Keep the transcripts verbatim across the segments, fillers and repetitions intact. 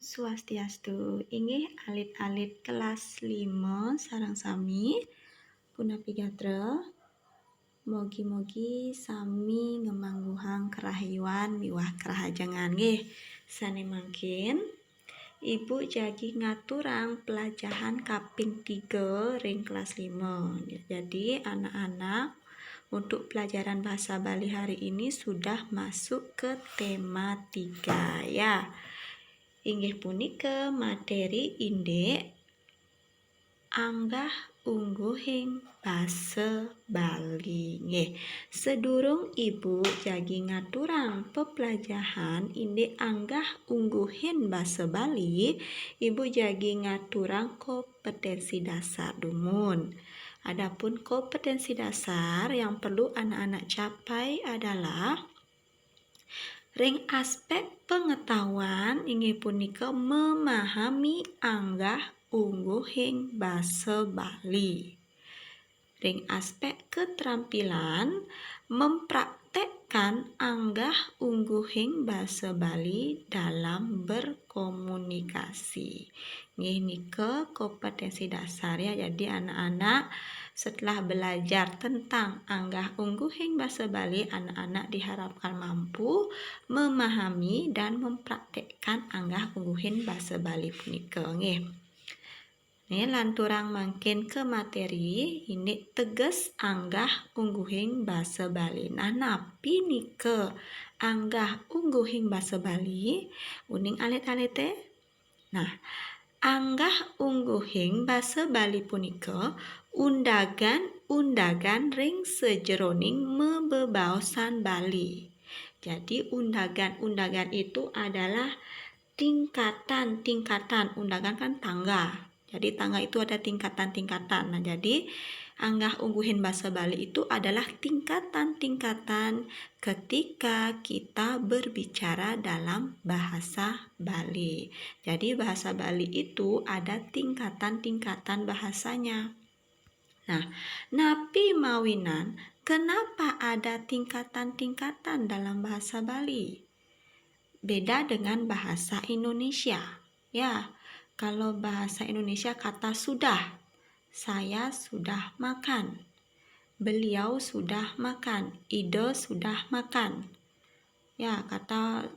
Swastiastu, inggih alit-alit kelas lima sareng sami, punapi gatra? Mogi-mogi sami ngemangguhang kerahayuan miwah kerahajengan nggih. Sane mangkin, Ibu jagi ngaturang pelajahan kaping tiga ring kelas lima. Jadi, anak-anak, untuk pelajaran bahasa Bali hari ini sudah masuk ke tema tiga, ya. Inggih punika materi indik anggah ungguhing basa Bali. Nggih, sedurung Ibu jagi ngaturang pepelajahan indik anggah ungguhin basa Bali, Ibu jagi ngaturang kompetensi dasar dumun. Adapun kompetensi dasar yang perlu anak-anak capai adalah ring aspek pengetahuan, inggih punika memahami anggah ungguhing basa Bali. Ring aspek keterampilan, mempraktekkan anggah ungguhing basa Bali dalam berkomunikasi. Nggih, nika kompetensi dasar, ya. Jadi, anak-anak, setelah belajar tentang anggah ungguhing basa Bali, anak-anak diharapkan mampu memahami dan mempraktekkan anggah ungguhin basa Bali punika, nggih. Nih, lanturang mangkin ke materi, indik teges anggah ungguhing basa Bali. Nah, napi nika anggah ungguhing basa Bali? Uning alit-alite? Nah, anggah ungguhing basa Bali punika undagan-undagan ring sajeroning mabebaosan Bali. Jadi, undagan-undagan itu adalah tingkatan-tingkatan, undagan kan tangga. Jadi, tangga itu ada tingkatan-tingkatan. Nah, jadi anggah ungguhin basa Bali itu adalah tingkatan-tingkatan ketika kita berbicara dalam bahasa Bali. Jadi, bahasa Bali itu ada tingkatan-tingkatan bahasanya. Nah, napi mawinan, kenapa ada tingkatan-tingkatan dalam bahasa Bali? Beda dengan bahasa Indonesia. Ya, kalau bahasa Indonesia kata sudah. Saya sudah makan. Beliau sudah makan. Ida sudah makan. Ya, kata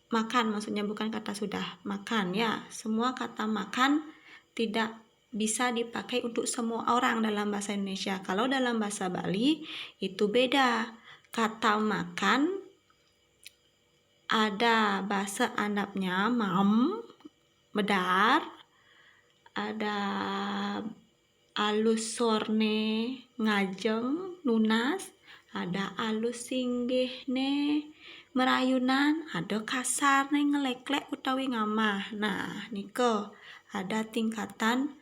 makan maksudnya, bukan kata sudah. Makan, ya. Semua kata makan tidak bisa dipakai untuk semua orang dalam bahasa Indonesia. Kalau dalam bahasa Bali, itu beda. Kata makan ada basa andapnya mam, medar, ada alus sorne ngajeng, nunas, ada alus singgihne merayunan, ada kasarne ngeleklek utawi ngamah. Nah, nika ada tingkatan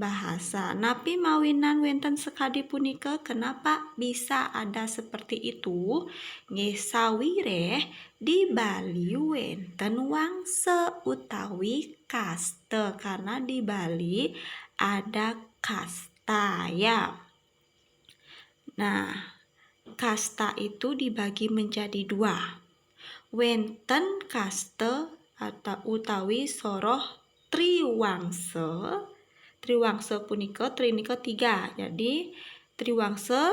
bahasa. Napi mawinan wenten sakadi punika? Kenapa bisa ada seperti itu? Nggih, sawireh di Bali wenten wangsa utawi kasta, karena di Bali ada kasta, ya. Nah, kasta itu dibagi menjadi dua. Wenten kasta atau utawi soroh triwangsa. Triwangsa punika, tri nika tiga. Jadi, triwangsa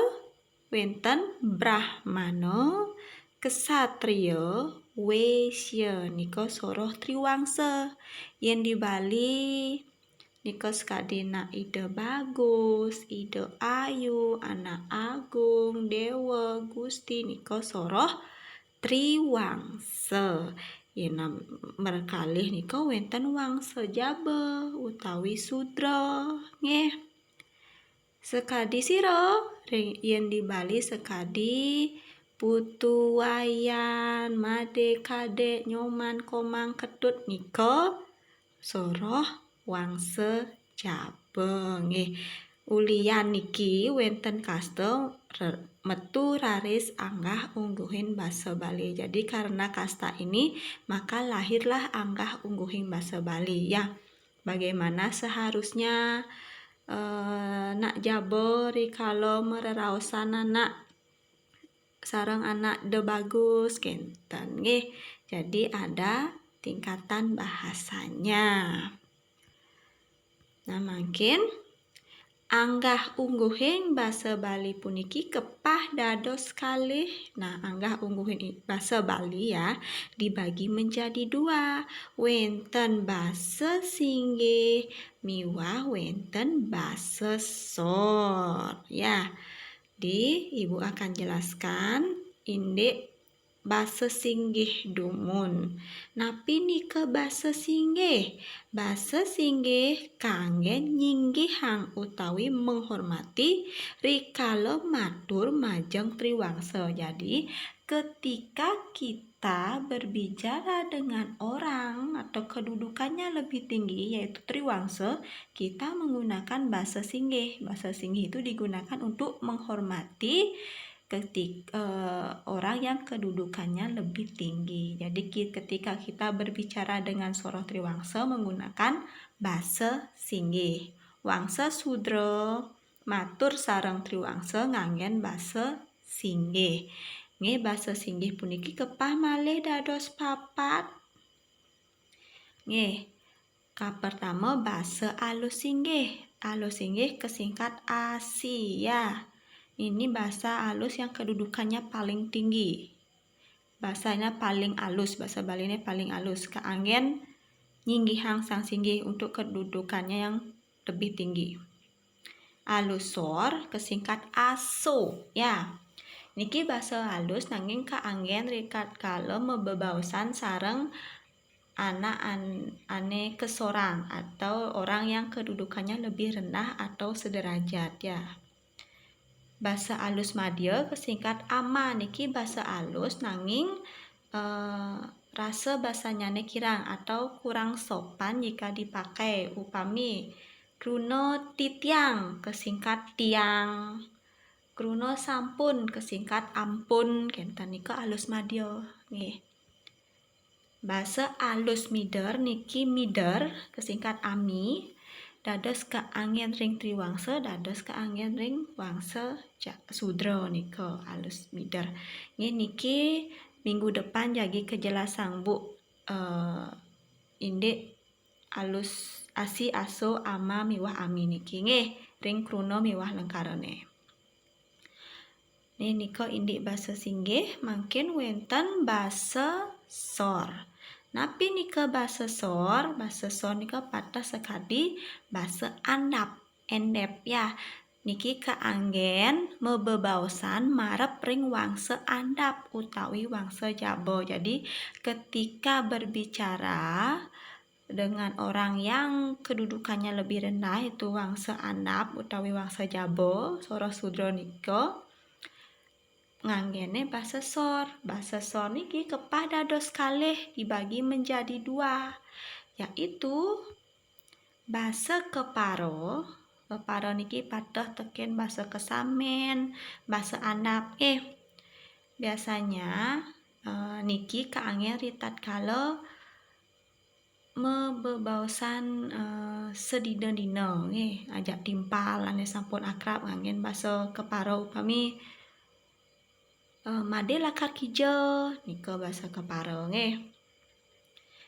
wenten Brahmana, Ksatria, Wesya, nika soroh triwangsa. Yen di Bali, nika sakadi nak Ida Bagus, Ida Ayu, Anak Agung, Dewa, Gusti, nika soroh triwangsa. Yen merkalih nika wenten wangsa jaba utawi sudra, nggih. Sakadi sira, ring, yen di Bali sakadi Putu Wayan, Made Kadek, Nyoman, Komang, Ketut, nika soroh wangsa jaba, nggih. Ulian niki wenten kasta re-, metu raris anggah ungguhin basa Bali. Jadi, karena kasta ini, maka lahirlah anggah ungguhin basa Bali, ya. Bagaimana seharusnya, eh, nak jaba rikala mareraosan anak sareng anak Ida Bagus, kenten, nggih. Jadi, ada tingkatan bahasanya. Nah, mangkin anggah ungguhing basa Bali puniki kepah dados kalih. Nah, anggah ungguhing i-, basa Bali ya, dibagi menjadi dua. Wenten basa singgih miwah wenten basa sor. Ya, di Ibu akan jelaskan indik basa singgih dumun. Napi nika basa singgih? Basa singgih kanggen nyinggihang utawi menghormati rikala matur majeng triwangsa. Jadi, ketika kita berbicara dengan orang atau kedudukannya lebih tinggi, yaitu triwangsa, kita menggunakan basa singgih. Basa singgih itu digunakan untuk menghormati ketik-, eh, orang yang kedudukannya lebih tinggi. Jadi, ki-, ketika kita berbicara dengan soroh triwangsa menggunakan basa singgih. Wangsa sudra matur sareng triwangsa nganggen basa singgih. Nggih, basa singgih puniki kepah malih dados papat. Nggih, kapertama basa alus singgih. Alus singgih kesingkat asi ya. Ini basa alus yang kedudukannya paling tinggi. Basanya paling alus, basa Baline paling alus. Kaanggen nyinggihang sang singgih untuk kedudukannya yang lebih tinggi. Alus sor kesingkat aso ya. Niki basa alus nanging kaanggen ritatkala mabebaosan sareng anak an-, ane kesorang atau orang yang kedudukannya lebih rendah atau sederajat ya. Basa alus madya kesingkat ama niki basa alus nanging, eh, rasa basanyane kirang atau kurang sopan jika dipakai. Upami, kruna titiang kesingkat tiang, kruna sampun kesingkat ampun, kenten nika alus madya. Nggih. Basa alus mider niki mider kesingkat ami, dados kaanggen ring triwangsa, dados kaanggen ring wangsa ja-, sudra nika alus mider. Nggih, niki minggu depan jagi kejelasang, Bu, eh, indik alus asi, aso, ama miwah ami niki nggih, ring kruna miwah lengkarane. Nih, nika indik basa singgih, mangkin wenten basa sor. Napi nika basa sor? Basa sor nika pateh sakadi basa andap, endep ya. Niki kaanggen mabebaosan marep ring wangsa andap utawi wangsa jaba. Jadi, ketika berbicara dengan orang yang kedudukannya lebih rendah, itu wangsa andap utawi wangsa jaba, soroh sudra nika, nganggene basa sor. Basa sor niki kepah dados kalih, dibagi menjadi dua, yaitu basa kepara. Kepara niki pateh teken basa kesamen, basa andap. Eh, biasanya, eh, niki kaanggen ritatkala mabebaosan, eh, sedina-dina nggih, ajak timpal ane sampun akrab nganggen basa kepara, upami, eh, "Made lakar kija," nika basa kepara nggih.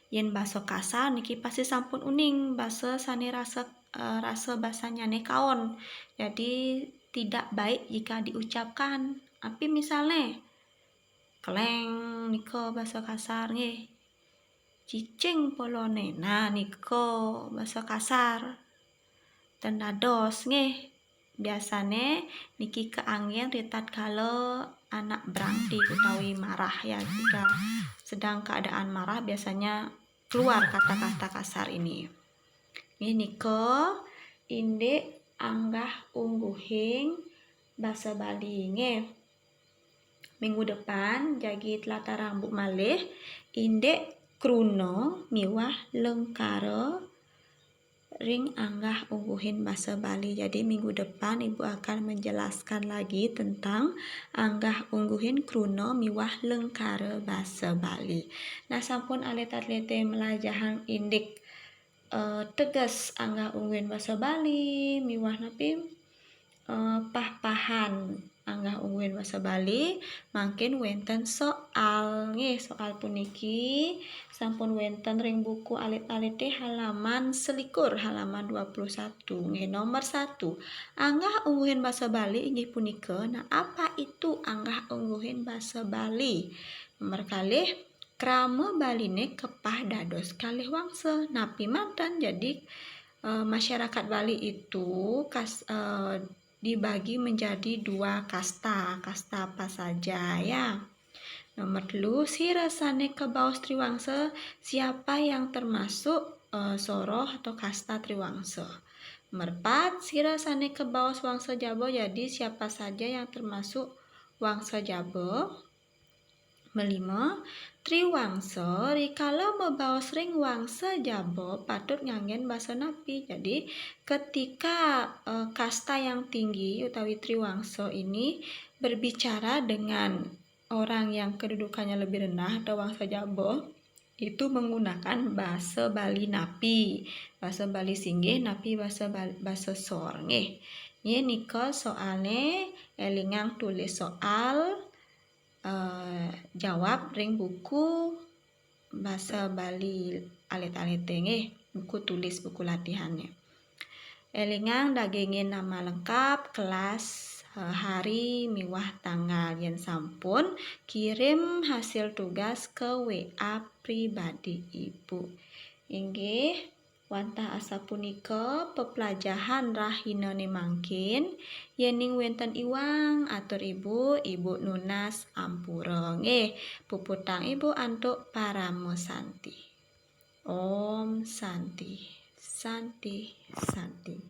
Yen basa kasar niki pasti sampun uning, basa sane rasa, eh, rasa basanyane kaon. Jadi, tidak baik jika diucapkan. Api misalne, keleng nika basa kasar nggih. Cicing polone. Nah, nika basa kasar. Ten dados nggih. Biasane niki kaanggen ritatkala anak beranti utawi marah ya, jika sedang keadaan marah biasanya keluar kata-kata kasar ini. Nggih, nika indik anggah ungguhing basa Bali nggih. Minggu depan jagi tlatarang Bu malih indik kruna miwah lengkara ring anggah ungguhin basa Bali. Jadi, minggu depan Ibu akan menjelaskan lagi tentang anggah ungguhin kruna miwah lengkara basa Bali. Nah, sampun alit-alite mlajahang indik, eh, teges anggah ungguhin basa Bali miwah napi, eh, pah-pahan Anggah ungguhin basa Bali, mangkin wénten soal. Nggih, soal puniki sampun wénten ring buku alit-alité halaman selikur, halaman dua puluh satu. Nggih, nomor satu. Anggah ungguhin basa Bali inggih punika, nah, apa itu anggah ungguhin basa Bali? Nomor kalih, krama Baliné kepah dados kalih wangsa. Napi manten? Jadi, eh, masyarakat Bali itu kas-, eh, dibagi menjadi dua kasta. Kasta apa saja, ya? Nomor telu, sira sané kabaos triwangsa, siapa yang termasuk, eh, soroh atau kasta triwangsa. Nomor empat, sira sané kabaos wangsa jaba, jadi siapa saja yang termasuk wangsa jaba. Nomor lima, triwangsa, rikala mabaos ring wangsa jaba patut nganggén basa napi. Jadi, ketika, eh, kasta yang tinggi utawi triwangsa ini berbicara dengan orang yang kedudukannya lebih rendah atau wangsa jaba, itu menggunakan basa Bali napi. Basa Bali singgih napi basa Bal-, basa sor, nggih. Nggih, nika soalné, élingang tulis soal, eh, jawab ring buku basa Bali alit-alité, nggih, buku tulis, buku latihannya. Élingang dagingin nama lengkap, kelas, eh, hari miwah tanggal. Yén sampun, kirim hasil tugas ke W A pribadi Ibu. Inggih, wantah asapunika peplajahan rahinané mangkin. Yéning wénten iwang atur Ibu, Ibu nunas ampura. Nggih, puputang Ibu antuk parama santi. Om Santi, Santi, Santi.